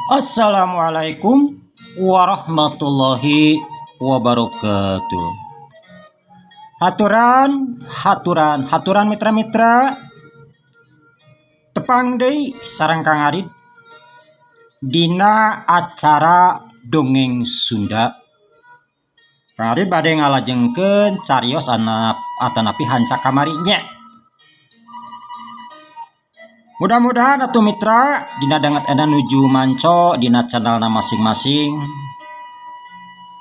Assalamualaikum warahmatullahi wabarakatuh. Haturan, haturan, haturan mitra-mitra. Tepang deui sareng Kang Arid dina acara dongeng Sunda. Kang Arid bade ngalajengkeun carios atanapi hanca kamari nya. Mudah-mudahan atuh mitra dina danget ayeuna nuju manco dina channelna masing-masing.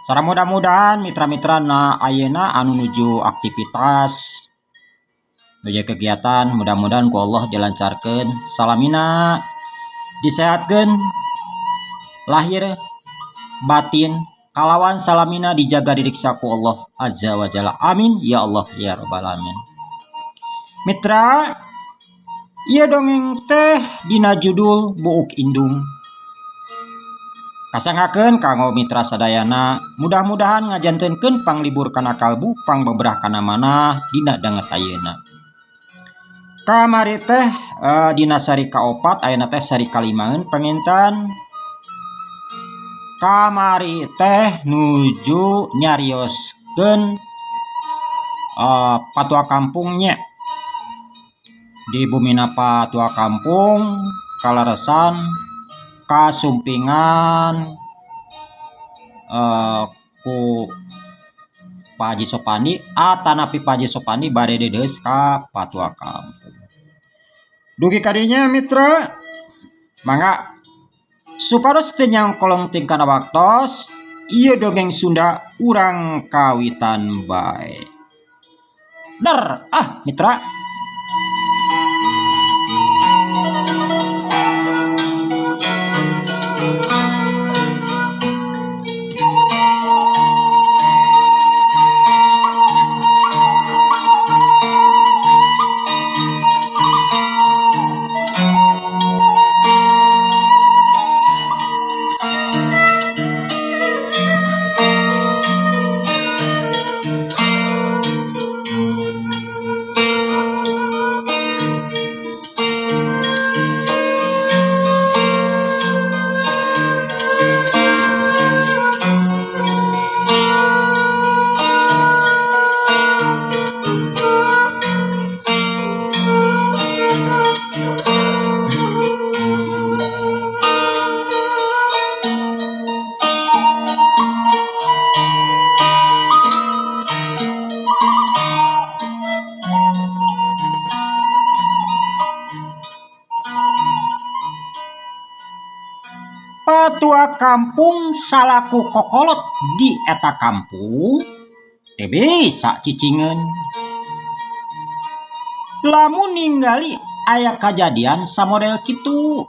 Sareng mudah-mudahan mitra-mitra na ayeuna anu nuju aktivitas nuju kegiatan mudah-mudahan ku Allah dilancarkeun salamina disehatkeun lahir batin kalawan salamina dijaga diriksa ku Allah Azza wa Jalla. Amin ya Allah ya rabbal alamin. Mitra, ieu dongeng teh dina judul Buuk Indung. Kasanggakeun kanggo mitra sadayana, mudah-mudahan ngajantenkeun panglibur kana kalbu, pangbeberah kana manah dina danget ayeuna. Kamari teh dina seri kaopat, ayeuna teh seri kalimaeun panginten. Kamari teh nuju nyarioskeun patua kampungnya. Di bumina patua kampung kaleresan kasumpingan ku Pak Haji Sopandi atanapi Pak Haji Sopandi bade dedeus ka patua kampung. Dugi kadinya mitra, mangga supados teu nyangkolong ting kana waktos ieu dongeng Sunda urang kawitan bae. Der ah mitra. Patua kampung salaku kokolot di eta kampung teu bisa cicingeun. Lamun ningali aya kajadian samodel kitu.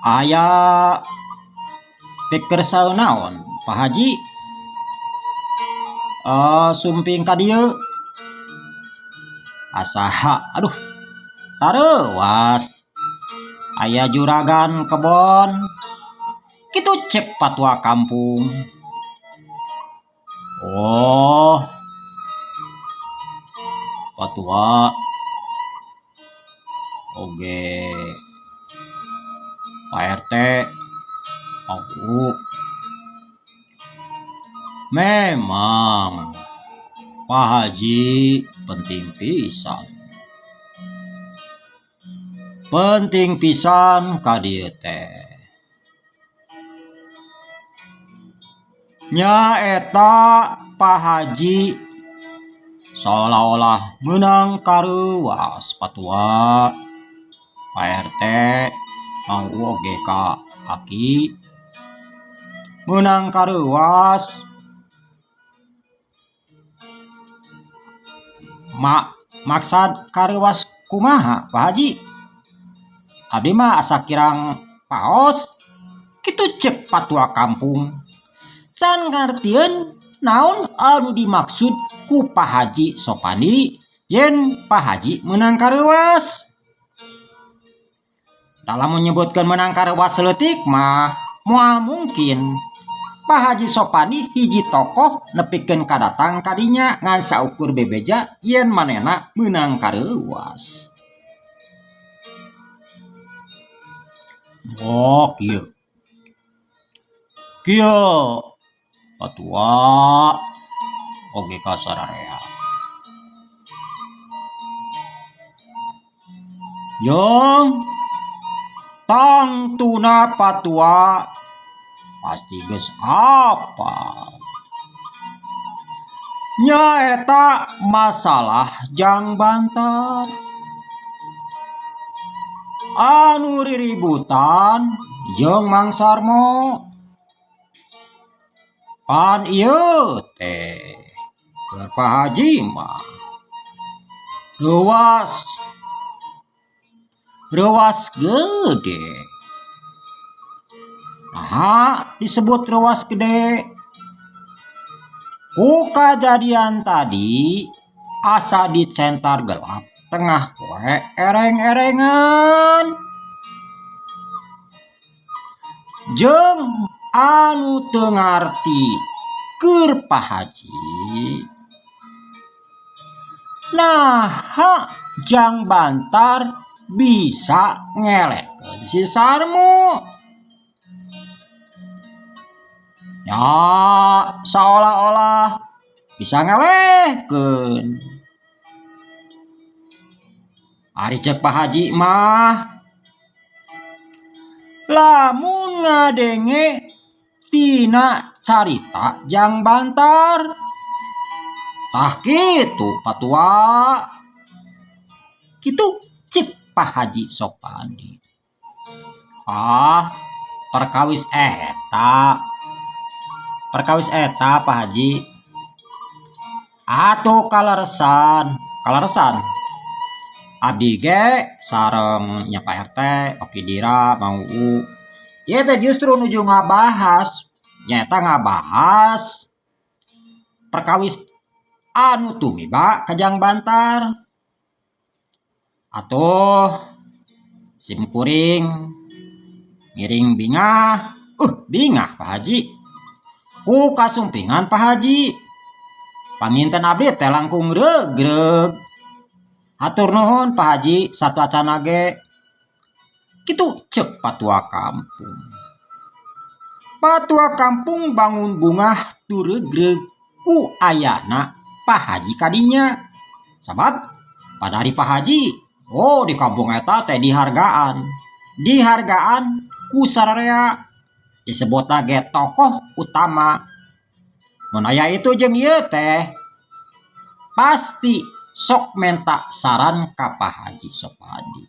Aya pikersa naon Pak Haji? Sumping ka dieu. Asaha aduh tareuwas aya juragan kebon kitu cek patua kampung. Oh patua oge Pak RT aku memang Pak Haji penting pisan. Penting pisan ka dieu teh. Nyaeta Pak Haji seolah-olah meunang kareuwas patua Pak RT Mang oge ka aki meunang kareuwas maksad kareuwas kumaha Pak Haji? Abdi mah asa kirang paos kitu cek patua kampung. Can ngartieun naon anu dimaksud ku Pak Haji Sopandi yen Pak Haji meunang kareuwas. Dalam menyebutkan meunang kareuwas leutik mah moal mungkin. Pak Haji Sopandi hiji tokoh nepikeun kadatang kadinya ngan saukur bebeja yen manehna meunang kareuwas. Oh kieu. Kieu patua oge ka sararea. Jeung tangtuna patua pasti geus apal. Nyaeta masalah jang bantar. Anu riributan jeung Mang Sarmo. Pan ieu teh keur Pak Haji mah reuwas reuwas gede. Naha disebut reuwas gede? Ku kajadian tadi asa dicentar gelap tengah poe ereng-erengan. Jeung anu teu ngarti keur Pak Haji. Naha jang bantar bisa ngelekeun si Sarmo. Nya saolah-olah bisa ngelehkeun. Ari ceuk Pak Haji mah lamun ngadenge tina carita jang bantar. Tah kitu patua. Kitu cek Pak Haji Sopandi. Ah, perkawis eta. Perkawis eta Pak Haji. Atuh kaleresan, kaleresan. Abdi ge sareng nya Pak RT, Oki Dira, Mang Uu. Ieu teh justru nuju ngabahas, nyaeta ngabahas perkawis anu tumiba ka Jang Bantar. Atuh sim kuring ngiring bingah, bingah Pak Haji. Ku kasumpingan Pak Haji. Panginten abdi teh langkung regreg. Hatur nuhun Pak Haji satuacana ge. Kitu ceuk patua kampung. Patua kampung bangun bungah turegreg ku ayana Pak Haji kadinya. Sabab pada hari Pak Haji, oh di kampung eta teh dihargaan. Dihargaan ku sararea. Disebutna ge tokoh utama. Mun aya itu jeung ieu teh pasti sok menta saran ka Pak Haji Sopandi.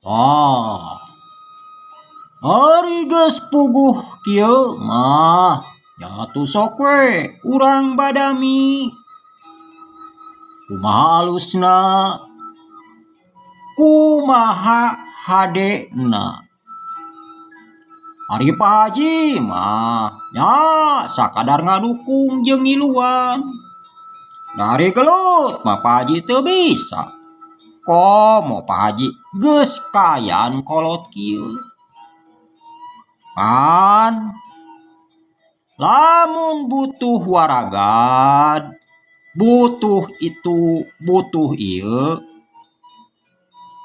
Oh, ari geus puguh kieu mah nya atuh sok we urang badami. Kumaha alusna? Kumaha hadena? Ari Pak Haji mah nya sakadar ngadukung jeung ngiluan. Dari gelut mah Pak Haji teu bisa. Komo Pak Haji geus kayan kolot kieu. Pan lamun butuh waragad, butuh itu, butuh ieu,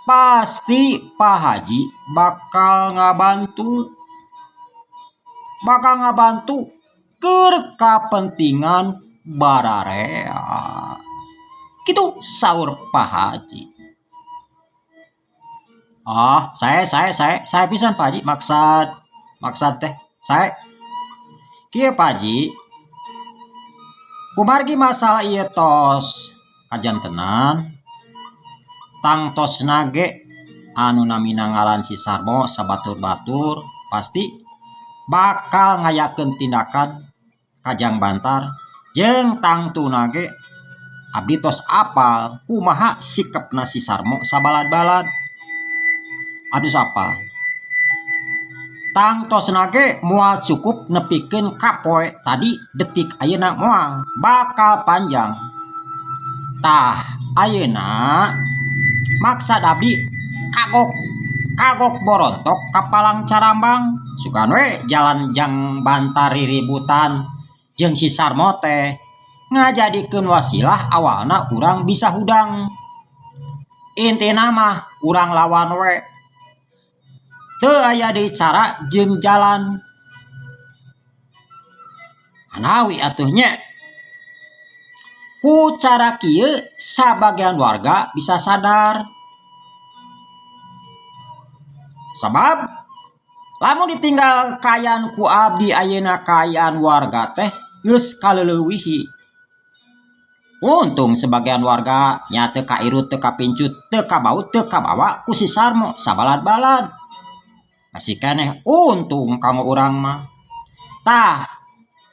pasti Pak Haji bakal ngabantu. Bakal ngabantu keur kapentingan bararea. Kitu saur Pak Haji. Ah, saya pisan Pak Haji maksad teh saya. Kieu Pak Haji, kumargi masalah ieu tos kajantenan, tangtos nage anu namina ngaran si Sarmo sabatur-batur pasti bakal ngayakeun tindakan kajang bantar jeung tangtuna ge abdi tos apal kumaha sikepna si Sarmo sabalad-balad. Abdi tos apal. Tangtosna ge moal cukup nepikeun ka poe tadi detik ayeuna moal bakal panjang. Tah ayeuna maksad abdi kagok Kagok borontok kapalang carambang sugan we jalan jang bantar riributan jeung si Sarmo teh ngajadikeun wasilah awalna urang bisa hudang. Intina mah urang lawan we. Teu aya deui cara jeung jalan. Manawi atuh nya. Ku cara kieu sabagian warga bisa sadar. Sabab lamun ditinggal kaayaan ku abdi ayeuna kaayaan warga teh geus kaleulewihi. Untung sebagian warga nya teu kairut teu kapincut teu kabaut teu kabawa ku si Sarmo sabalad-balad. Masih keneh untung kanggo urang mah. Tah,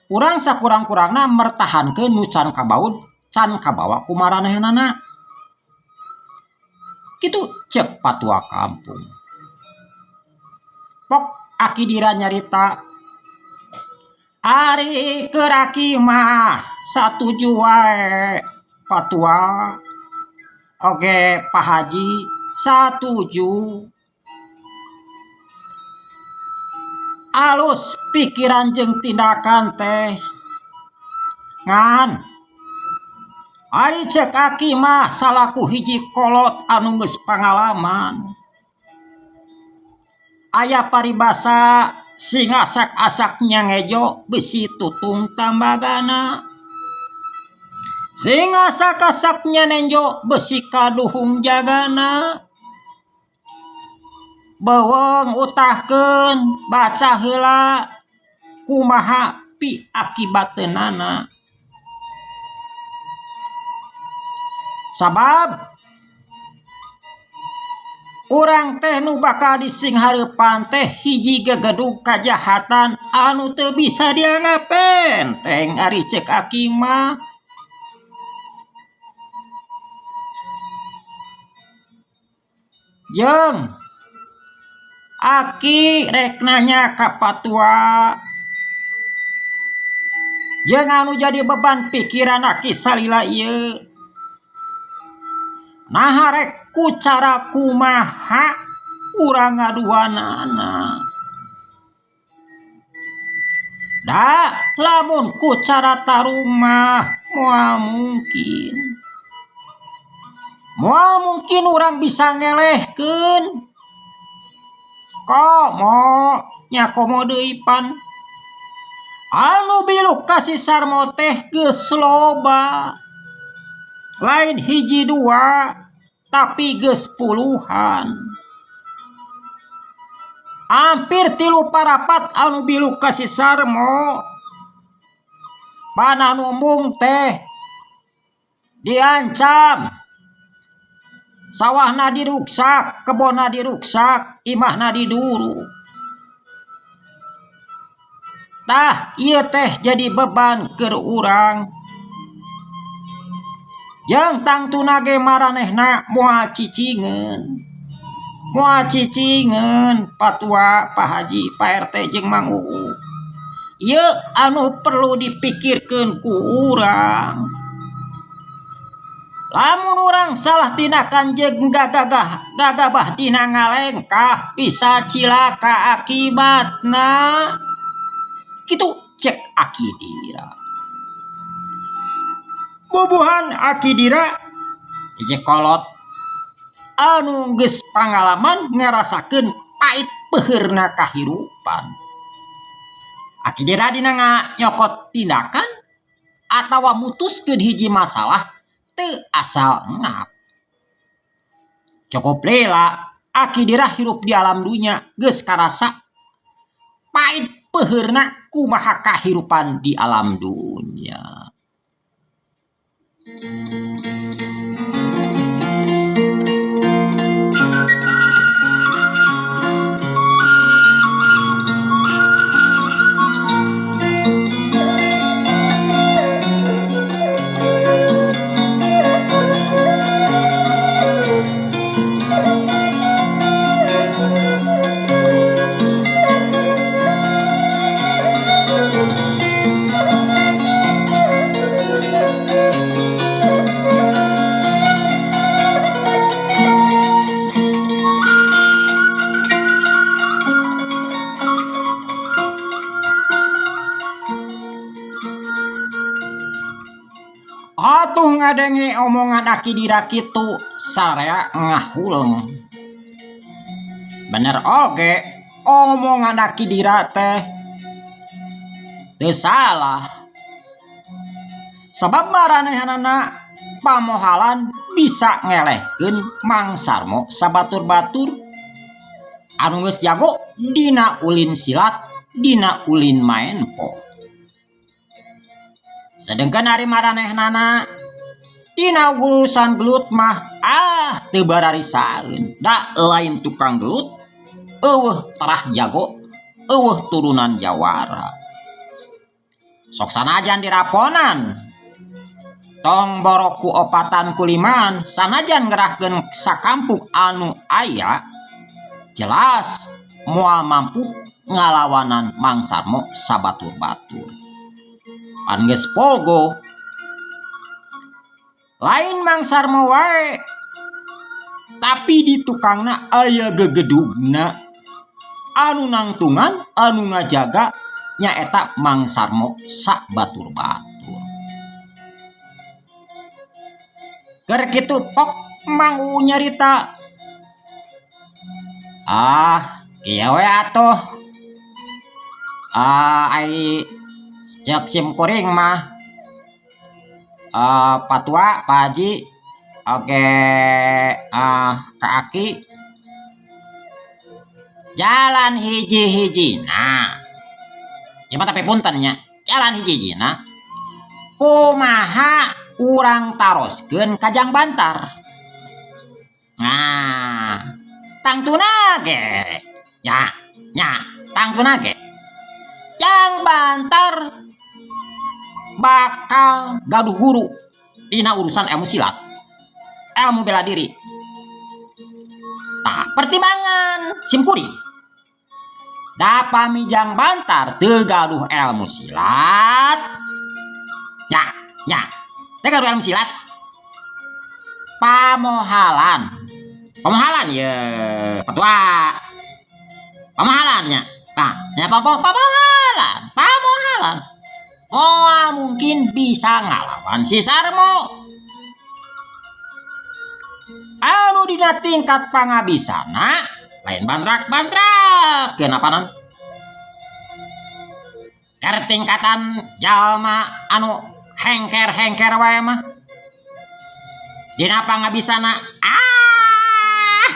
urang sakurang-kurangna mertahankeun nu can kabaut can kabawa ku maranehanana. Kitu ceuk patua kampung. Pok Aki Dira nyarita ari keur aki mah satuju wae patua oge Pak Haji satuju. Alus pikiran jeung tindakan teh ngan ari ceuk aki mah salaku hiji kolot anu geus pangalaman. Aya paribasa sing asak-asak nyangejo besi tutung tambagana. Sing asak-asak nyanenjo besi kaduhung jagana. Beuweung utahkeun baca heula kumaha pi akibateunana. Sabab urang teh nu bakal disinghareupan teh hiji gegedug kajahatan anu teu bisa dianggap enteng ari ceuk aki mah. Jeung aki rek nanya ka patua jeung anu jadi beban pikiran aki salila ieu. Naha rek ku cara kumaha urang ngaduanana. Da lamun ku cara tarung mah moal mungkin. Moal mungkin urang bisa ngelehkeun. Komo nya komo deui pan. Anu biluk ka si Sarmo teh geus loba. Lain hiji dua tapi geus puluhan. Hampir tilu parapat anu biluk ka si Sarmo. Pan anu embung teh diancam. Sawahna diruksak, kebonna diruksak, imahna diduru. Tah ieu teh jadi beban keur urang. Jeung tangtuna ge maranehna moal cicingeun. Moal cicingeun patua, Pak Haji, Pak RT jeung Mang Uu. Ieu anu perlu dipikirkeun ku urang. Lamun urang salah tindakan jeung gagabah dina ngalengkah bisa cilaka akibatna. Kitu cek Aki Dira. Bubuhan Aki Dira hiji kolot anu geus pangalaman ngarasakeun pait peuheurna kahirupan. Aki Dira dina nyokot tindakan atawa mutuskeun hiji masalah teu asal ngap. Cukup lila Aki Dira hirup di alam dunya geus karasa pait peuheurna kumaha kahirupan di alam dunya. Ngadenge omongan Aki Dira kitu sarea ngahuleng. Bener oge omongan Aki Dira teh teu salah. Sabab maranehanana pamohalan bisa ngelehkeun Mang Sarmo sabatur-batur anu geus jago dina ulin silat dina ulin maenpo. Sedengkeun ari maranehnana dina urusan gelut mah ah teu bararisaeun da lain tukang gelut eueuh terah jago eueuh turunan jawara. Sok sanajan diraponan tong boro ku opatan ku limaan sanajan ngerahkeun sakampung anu aya jelas moal mampu ngalawanan Mang Sarmo sabatur-batur. Pan geus pogo lain Mang Sarmo wae tapi di tukangna aya gegedugna anu nangtungan anu ngajaga nyaeta Mang Sarmo sabatur-batur. Keur kitu pok Mang Uu nyarita ah kieu we atuh ai ceuk sim kuring mah patua Pak Haji oge ka aki jalan hiji-hijina ieu mah tapi punten nya jalan hiji-hijina kumaha urang taroskeun ka Jang Bantar. Nah tangtuna ge nya nya tangtuna ge Jang Bantar bakal gaduh guru dina urusan ilmu silat, ilmu bela diri. Tah pertimbangan sim kuring da pami Jang Bantar teu gaduh ilmu silat nya nya teu gaduh ilmu silat pamohalan pamohalan ye patua pamohalan nya tah nya pamohalan pamohalan moal mungkin bisa ngalawan si Sarmo anu dina tingkat pangabisana lain bantrak-bantrak kenapa non keur tingkatan jalma anu hengker-hengker wae mah dina pangabisana ah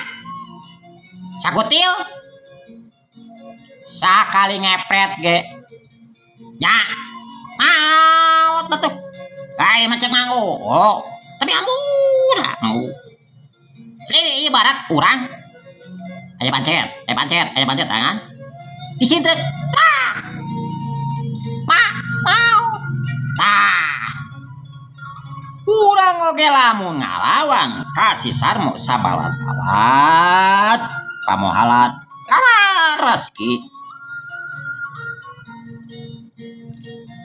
sakutil sakali ngepret ge nya maot atuh ai macam Mang Uu tapi ampun Mang Uu ini ibarat urang aya pancet aya pancet aya pancet tangan disintrek tah ma maot tah urang oge lamun ngalawan ka si Sarmo sabalad-balad pamohalan laras ki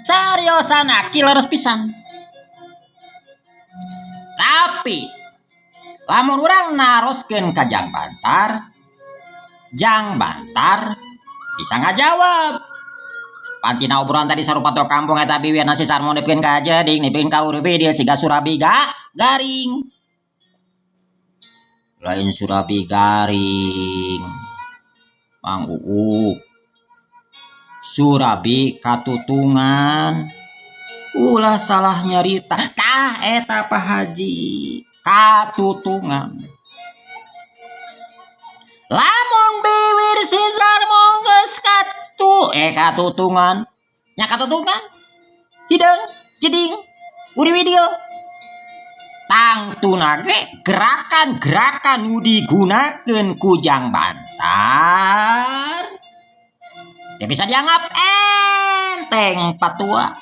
cariosan aki leres pisan. Tapi lamun urang naroskeun ka Jang Bantar, Jang Bantar bisa ngajawab. Pantina obrolan tadi sarupa tua kampung eta biwirna si Sarmo nepikeun ka jeding nepikeun ka urip dia siga surabi garing. Lain surabi garing Mang Uu surabi katutungan ulah salah nyarita tah eta Pak Haji katutungan. Lamun biwir si Sarmo geus katutungan nya katutungan hideung jeding uriwidil tangtuna ge gerakan-gerakan nu digunakeun ku Jang Bantar ya bisa dianggap enteng patua.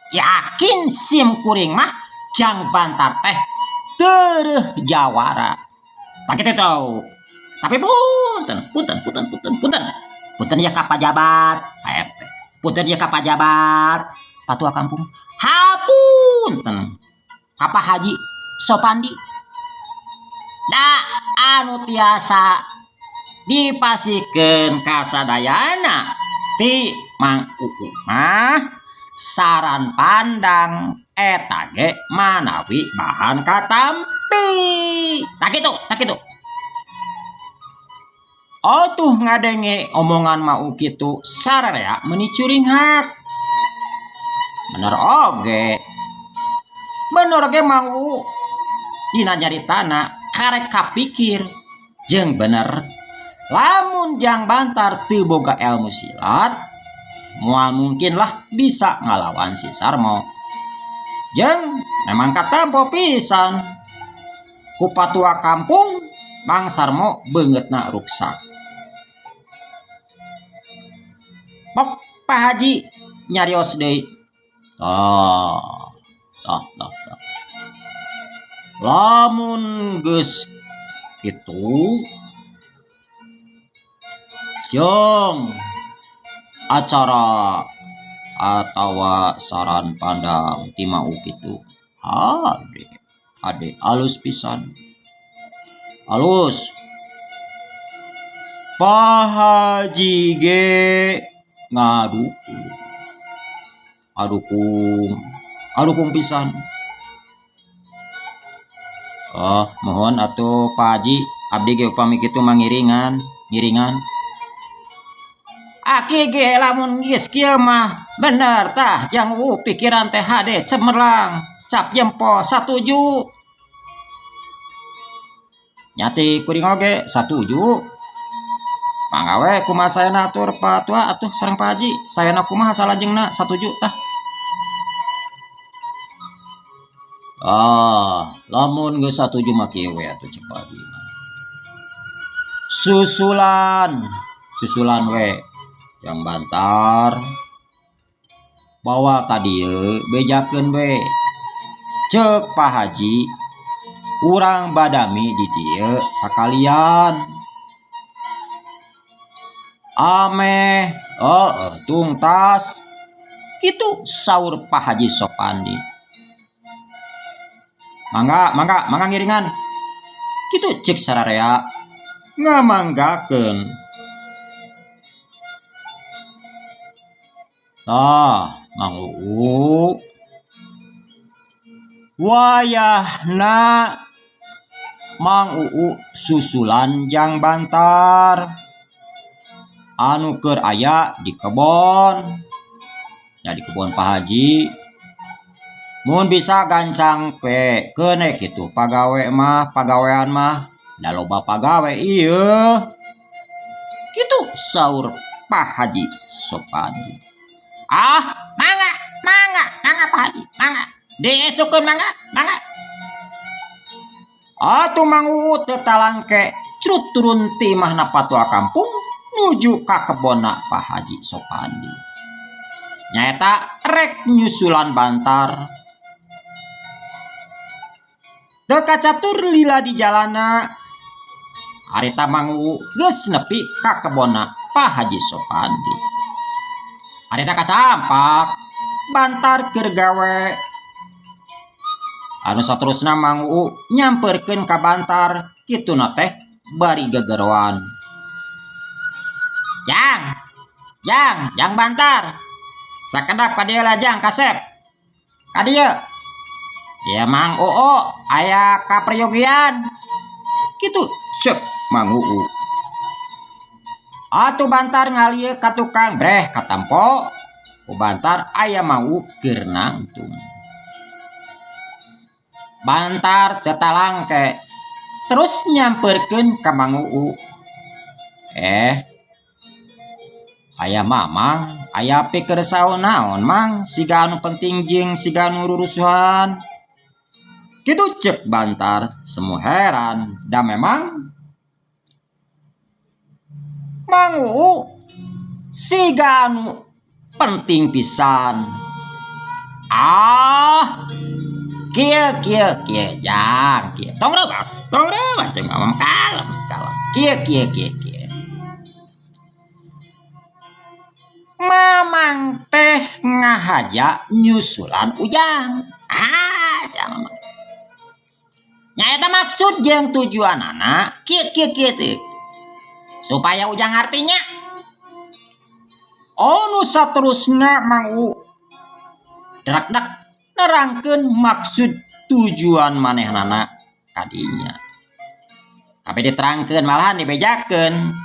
Yakin sim kuring mah Jang Bantar teh tereuh jawara. Tak kitu tau. Tapi punten, punten, punten, punten, punten. Punten ya ka pajabat, Pak RT. Punten ya ka pajabat, patua kampung. Hapunten. Ka Pak Haji Sopandi. Da anu tiasa dipasikeun ka sadayana ti Mang Uu mah Saran pandang eta ge manawi bahan katampi. Tah kitu, tah kitu. Otuh ngadenge omongan Mau kitu sararea meuni curinghak. Bener oge. Bener oge Mang Uu dina nyaritana karek kapikir jeung bener lamun Jang Bantar teu boga elmu silat moal mungkin lah bisa ngalawan si Sarmo. Jeung memang katempo pisan ku patua kampung Mang Sarmo beungeutna ruksak. Pok Pak Haji nyarios deui. Tah, tah, tah, tah. Lamun geus kitu jeung acara atawa saran pandang ti Mau kitu hade, hade alus pisan. Alus. Pak Haji ge ngadukung. Ngadukung, ngadukung pisan. Oh, mohon atuh Pak Haji, abdi ge upami kitu mah ngiringan, ngiringan. Aki ge lamun geus kieu mah bener tah Jang Uu pikiran teh hade cemerlang, cap jempol satuju. Nya ti kuring oge satuju. Mangga we kumaha saena atur patua atuh sareng Pak Haji, saena kumaha salajengna satuju tah. Ah, lamun geus satuju mah kieu we atuh cek Pak Haji mah. Susulan, susulan we Jang Bantar bawa ka dieu bejakeun we. Cek Pak Haji urang badami di dieu sakalian. Ameh heeh tungtas kitu saur Pak Haji Sopandi. Mangga, mangga, mangga ngiringan. Kitu cek sararea ngamanggakeun. Tah, Mang Uu. Wayahna Mang Uu susulan Jang Bantar anu keur aya di kebon. Nya di kebon Pak Haji. Mun bisa gancang we keun we kitu pagawe mah, pagawean mah da loba pagawe ieu. Kitu saur Pak Haji Sopandi. Ah, mangga, mangga, mangga Pak Haji, mangga. Diesukeun mangga, mangga. Atuh Mang Uu teu talangke crut turun ti imahna patua kampung nuju ka kebonna Pak Haji Sopandi. Nyaeta rek nyusulan Bantar. Teu kacatur lila di jalana. Harita Mang Uu geus nepi ka kebonna Pak Haji Sopandi. Harita kasampak Bantar keur gawe. Anu saterusna Mang Uu nyamperkeun ka Bantar kituna teh bari gegeroan. Jang, jang, jang Bantar. Sakedap ka dieu lah jang kasep. Ka dieu. Ieu Mang Uu aya kaperyogian. Kitu ceuk Mang Uu. Atuh Bantar ngalieu ka tukang breh katampo. Ku Bantar aya Mang Uu keur nangtung. Bantar teu talangke terus nyamperkeun ka Mang Uu. Aya Mamang, aya pikersau naon Mang, siga anu penting jeung siga anu rurusuhan. Kitu ceuk Bantar semu heran da memang Mang Uu siga anu penting pisan. Ah, kieu kieu kieu jang kieu. Tong reuwas, tong reuwas jeung Mamang kalem kalem. Kieu kieu kieu kieu. Mamang teh ngahaja nyusulan Ujang. Ah, jang Mamang. Nyaeta maksud jeung tujuanana kieu kieu kieu teh. Supaya Ujang artinya. Oh, nu saterusna Mang Uu Drakdak nerangkeun maksud tujuan manehnana kadinya. Kabeh diterangkeun malahan dibejakeun.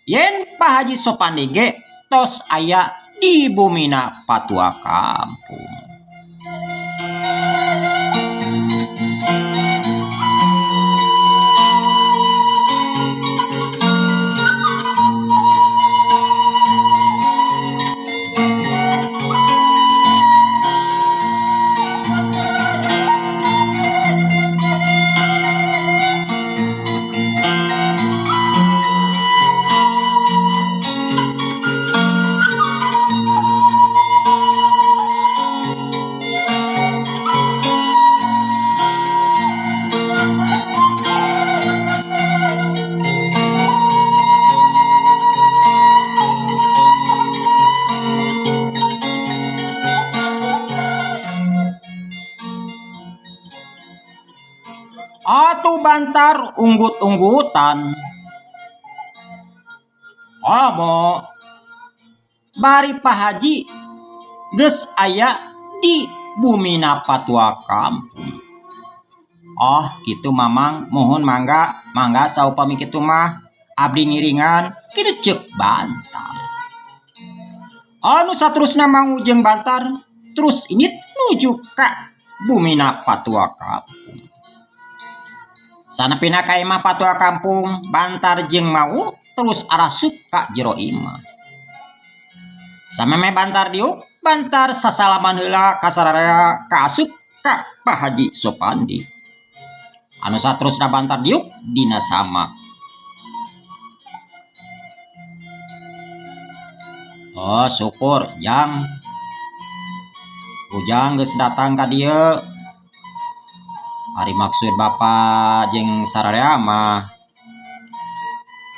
Yen Pak Haji Sopandi ge tos aya di bumina patua kampung. Atuh Bantar unggut-unggutan. Komo bari Pak Haji geus aya di bumina patua kampung. Oh kitu Mamang, muhun mangga, mangga saupami kitu mah abdi ngiringan kitu ceuk Bantar. Anu saterusna Mang Ujeng Bantar terus indit nuju ka bumina patua kampung. Sanepina ka imah patua kampung, Bantar jeung Mau terus arasup ka jero imah. Samemeh Bantar diuk, Bantar sasalaman heula ka sararea kaasup ka Pak Haji Sopandi. Anu saterusna Bantar diuk dina samak. Oh syukur Jang. Ujang geus datang ka dieu. Ari maksud Bapak jeung sararea mah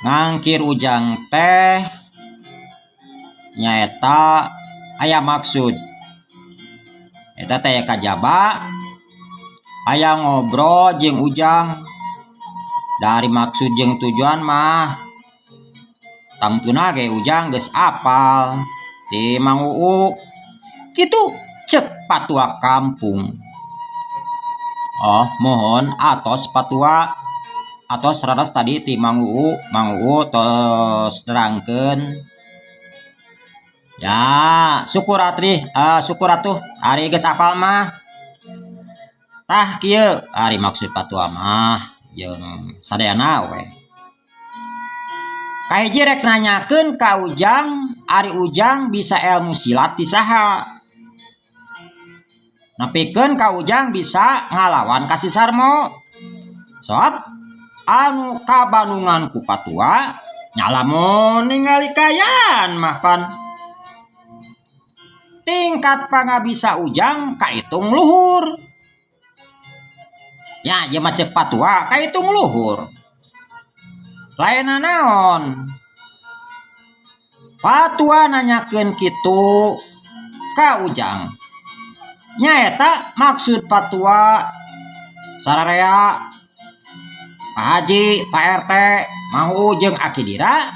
ngangkir Ujang teh nyaeta aya maksud. Eta teh kajaba aya ngobrol jeung Ujang. Dari maksud jeung tujuan mah tangtuna ge Ujang geus apal ti Mang Uu. Kitu ceuk patua kampung. Oh mohon atos patua atos raras tadi ti Mang Uu, Mang Uu tos nerangkeun. Ya syukur atrih, syukur atuh ari geus apal mah. Tah kieu ari maksud patua mah jeung sadayana we. Kahiji rek nanyakeun ka Ujang, ari Ujang bisa ilmu silat ti saha? Nepikeun ka Ujang bisa ngalawan ka si Sarmo. Soab anu kabandungan ku patua nya lamun ningali kaayaan mah pan. Tingkat pangabisa Ujang kaitung luhur. Nya ieu mah ceuk patua kaitung luhur. Lain naon? Patua nanyakeun kitu ka Ujang. Nyaeta maksud patua sararea Pak Haji, Pak RT, Mang Uu jeung Aki Dira.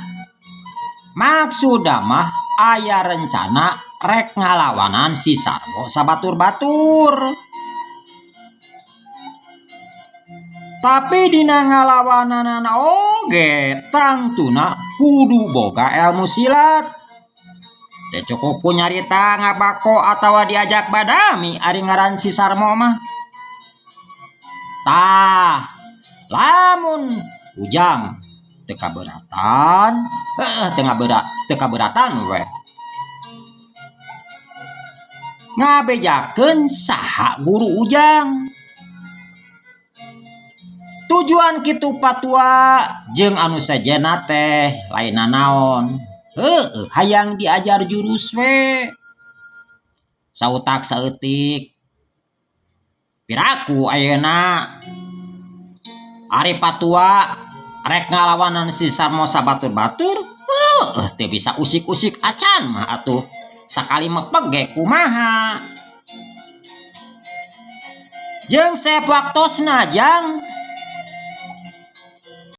Maksudna mah aya rencana rek ngalawanan si Sarmo sabatur-batur. Tapi dina ngalawananana oge tangtuna kudu boga ilmu silat. Teu cukup ku nyarita ngabako atawa diajak badami ari ngaran si Sarmo mah. Tah, lamun Ujang teu kaberatan, heueuh teu ngaberat, teu kaberatan we. Ngabejakeun saha guru Ujang. Tujuan kitu patua jeung anu sejenna teh lain nanaon. Heueuh hayang diajar jurus we. Sautak saeutik. Piraku ayeuna ari patua rek ngalawanan si Sarmo sabatur-batur, heueuh teu bisa usik-usik acan mah atuh. Sakali mepeg ge kumaha. Jeung sep waktosna Jang.